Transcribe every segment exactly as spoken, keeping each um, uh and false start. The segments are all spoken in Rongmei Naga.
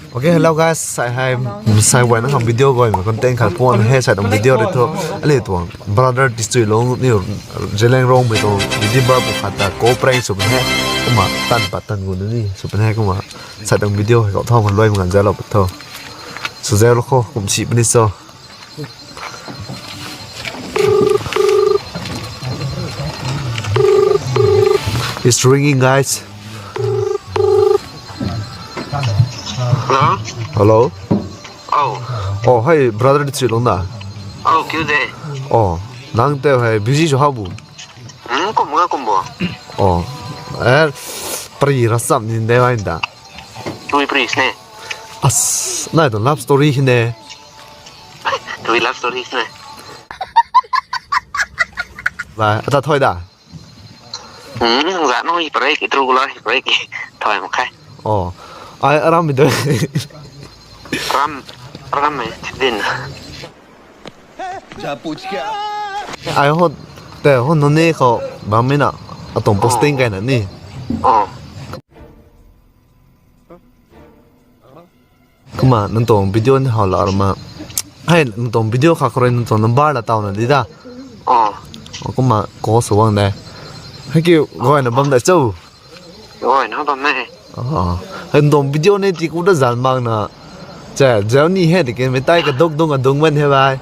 Okay, hello guys, sai hai, sai wan ham video goi ma content khat puan he, sai tuang video ri thu, ali tuang brother Tichuilung ni Zeliangrong mei tuang YouTuber bu khat ta ko prank sw he, kumna tan pat tan gu ni sw he kumna, sai tuang video hei kau thau ma luai ma ngan zalo pat tho. Sw zalo kho, kum si puni so. It's ringing, guys. Hello? Hello? Oh. Oh, hey, brother Tichuilung na? Oh, kiu de. Oh, nang tei hei busy sw ha bu? Hmm, kum ga kum bo. Oh. Eh, pri rasam ni de wai da. Tui pri sne. As, nai tuang love story hi ne. Tui love story sne. Lai, ata thoi da. Hmm, za no hi prei ki tru la hi prei ki thoi ma khai. Oh. Ai aram mi de. Ram, ram e din. Ai ho, te ho nunc ni khou bam mi na, atuang posting kai na ni. Oh. Kumna nang tuang video ni hau la rama. Hei, nang tuang video kha khou rui nang tuang number la tau na di da. Oh. Oh, kumna call sw wang de. Hei kiu, goi na bam da cho. Goi na bam na he. Oh. Hei, nang tuang video ni ti ku da zan mang na. Che, zau ni he, ti ke, mei tai ka duk dung a dung wen he bai.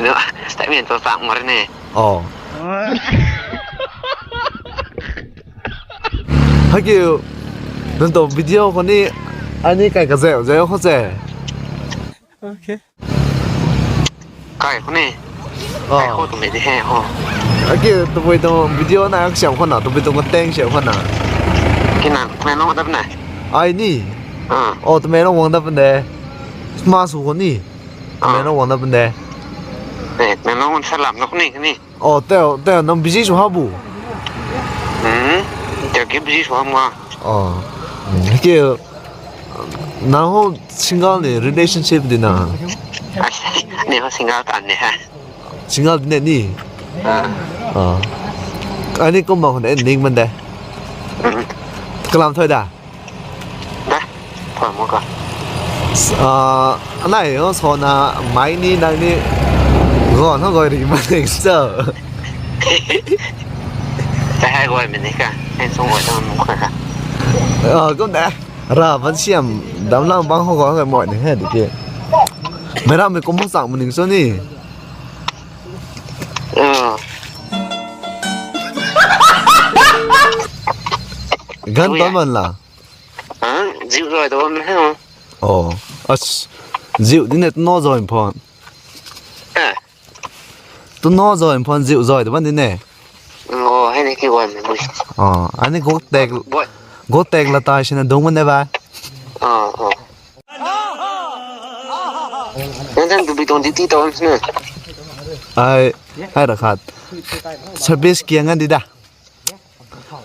No, tai men to sak mar ne. Oh. Hei kiu, nang tuang video khou ni, ani kai ka zau, zau khou che. Okay. Kai khou ni. Oh. Kai khou tu mei di he ho. Hei kiu, tabui tuang video na ak siam khou na, tabui tuang ka teng siam khou na. Ki na, mei long dap na. Ai ni. Ah. Oh, tu mei long wang dap de. Sma sw khou ni. Ah. Mei long wang dap de. Eh, mei long sa lam na khou ni, ni. Oh, teo, teo, nang busy sw ha bu? Hmm, teo ki busy sw ha ma. Oh. Hmm, hei kiu, nang ho single ni relationship di na? Ni ho single tan ni ha. Single di ne ni? Ah. Ah. Ani kumna hon ending man de. Hmm. Kalam thoi da? Da, pha mo ka. Ah, anai ho sw na mai ni nang ni. Go na goi ri ma ni so. Ta hai goi mi ni ka. Hai sung goi ta mo ka. Ah, kum da. Ra ban siam dam lang bang ho goi mo ni he di ke. Mei ram mei kum ho sang mo ni so ni. Ah. Gan ba man la. Ha? Ziu zoi tu bam he. Oh. As, ziu di ne tu no zoi phone. Ha? Tu no zoi phone ziu zoi tu bam di ne. Oh, hei ni ki wan ni. Oh, ani go tek, boi. Go tek la tai sina dung man de ba. Oh, oh. Nang tan tu bi tong di ti tong sina. Ai, hai ra khat. Service kiang an di da.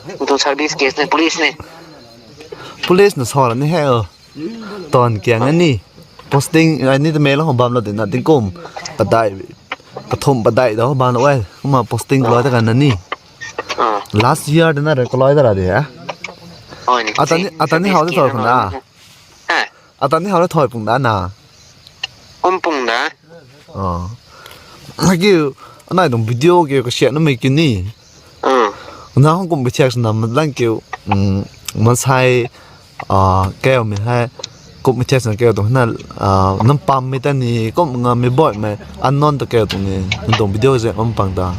Nang tuang service case ni, police ni. Police na sw ra ni he o. Tuang kiang ni. Posting, ai ni ta mei la ho bam lo di na tingkum. Padai, pathum padai da ho bam lo e. Kumna posting kaloi ta kan na ni. Ah. Last year di na re kaloi ta ra di ha. Oh, ni. Atan ni, atan ni hau di thoi pung da. Ha? Atan ni hau di thoi pung da na. Kum pung da. Ah. Hei kiu, anai tuang video kiu kasian na mei kiu ni. Ah. Na hong kum bi thiak sw na ma lang kiu, um, mansei, ah, keu mei hei, kum bi thiak sw na keu tuang na, ah, nam pam mei ta ni, kum nga mei boi mei, unknown ta keu tuang ni, nang tuang video ze mam pang ta.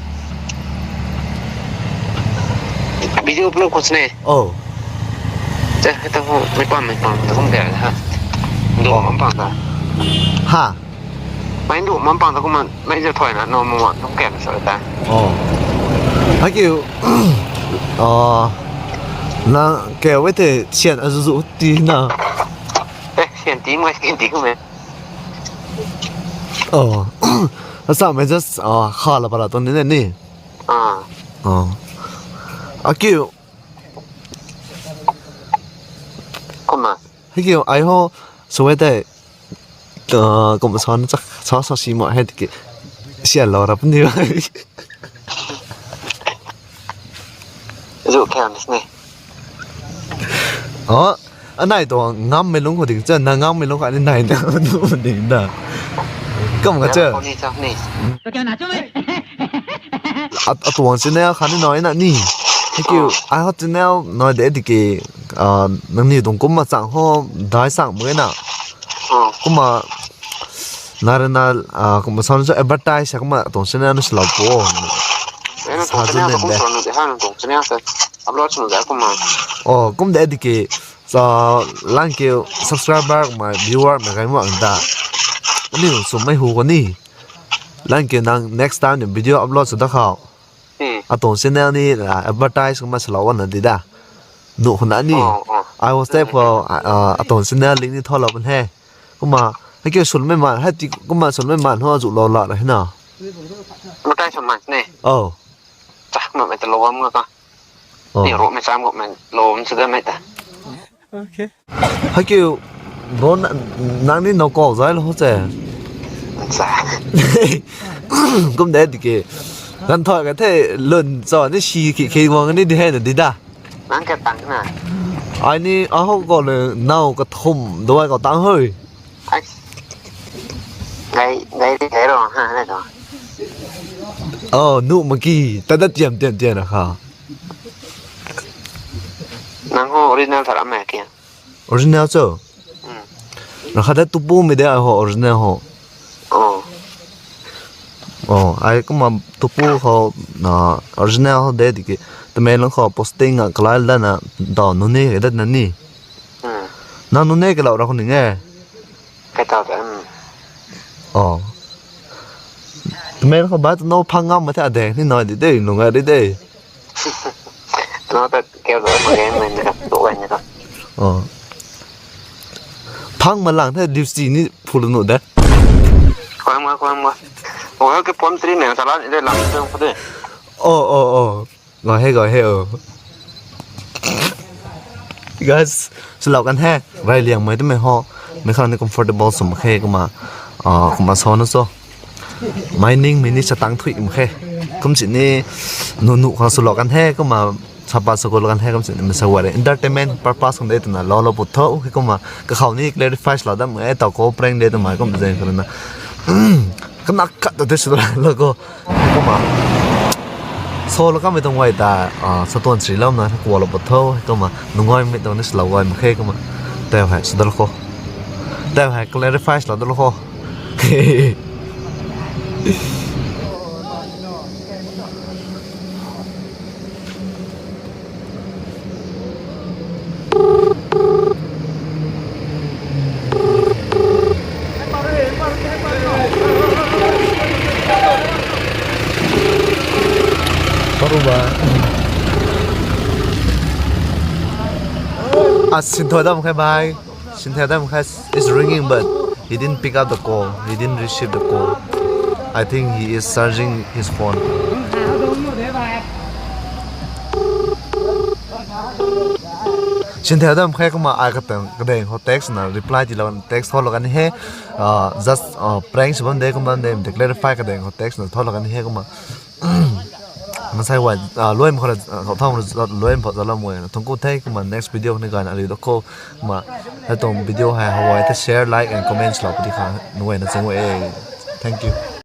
Video upload khou sini. Oh. Che, hei ta ho, mei pam, mei pam, ta kum keu ha. Ndu mam pang ta. Ha? Mei ndu mam pang ta kumna, mei ze thoi na, no mo, no ken sa ta. Oh. Hei kiu, ah, na keu e the sian azuzu ti na. Eh, sian ti, mei sian ti kum e. Oh. Asa mei just, ah, kha la para tuang ni ne ni. Ah. Oh. Akiu. Kumna. Hei kiu, ai ho, sw e tei, ah, kum sa na chak, sa sa si ma hei tiki, sian lo rap ni. Zu keu ni sini. Oh, Anai tuang ngammei lungc khou ding cha, na ngammei lungc kha ni nai na nu ding da. Kum kha cha. Atuang channel kha ni nai na ni. Thank you. Ai ho channel nai de di ke, nangniw tuang kumna chang ho, dai chang mak na. Kumna na rana, kumna sa cho advertise kumna tuang channel nu swlou po. Sa channel de. Upload swna de kumna. Oh, kum de di ke, sa lang ke subscriber kumna viewer mei kai mak da. Aniw swmei hu ko ni. Lang ke nang next time ni video upload sw da khou. Atuang channel ni advertise kumna swlou na di da. Nu khou na ni. Ai ho step khou, atuang channel link ni tholou ban he. Kumna, hei ke swmei man, hei ti kumna swmei man ho zu lou la ra hei na. Advertise man ne. Oh. Chak ma mei ta lou am nga ka. Ni ro mei cham ko mei lou am sw da mei ta. Hei ke, bro, nang ni now kau zai lou ho che. Kum de di ke. Ganv thau ka the lun cho ni si ki ki guang ni di hei na di da. Nang ka tang na. Ai ni aho kau le now kathumh dawai kau tang hoi. Gai, gai di gai ro ha na to. Oh, nu mak ki, ta da tiam tiam tiam na kha. Nang ho original tha ram e kya? Original cho? Rakha da tupu mei de ai ho original ho. Oh, ai kumna tupu khou, original ho de di ke. Tamenglong khou posting a kalai dana, daw nunc ni dat na ni. Nang nunc ni kalou ra khou ning e. Oh. Tamenglong khou bai tu no phang ngam ma the ade ni nai di de, nung a di de. Phang ma lang the duty ni phulou nu de. Kuang ma, kuang ma. Oh, ke pom tri mei ta la ni de lang de. Oh, oh, oh. Gay he, gay he, oh. Guys, swlou kan he. Rai liangmei twmei ho. Mei khang ni comfortable sw mak khe kumna. Kumna sa na cho. Mining mei ni sa tang thui mak khe. Kum sini nu nu khang swlou kan he kumna. Sapa sa kulou kan he kum sini mei sa ware. Entertainment purpose khang de twna lou lou put tho. Kumna kakhou ni clarify swlou dam e, taw ko prank de twmei kum zen khou na. Kana khat ta de swlou ko. Kumna. Swlou kanmei tuang guay ta, sa tuan sri lam na kualou pat tho, kumna nungaimei tuang ni swlou guay mak khe kumna. Tei hei sw dalou kho. Tei hei clarify swlou dalou kho. Paruba. Ah, sinthau dam khe bhai. Sinthau dam khe is ringing, but he didn't pick up the call. He didn't receive the call. I think he is charging his phone. Sinthau dam khe kumna ai katang kadeng ho text na reply tilou text tholou kan he. Just prank sw bam de kumna de clarify kadeng ho text na tholou kan he kumna. Masai wan luai ma khou thang luai ma phat zalam e. Thangc ku the kumna next video ni gayna ariu da kho. Kumna hei tuang video hei how ai the share, like and comment swlou puni kha nuai na chang e. Thank you.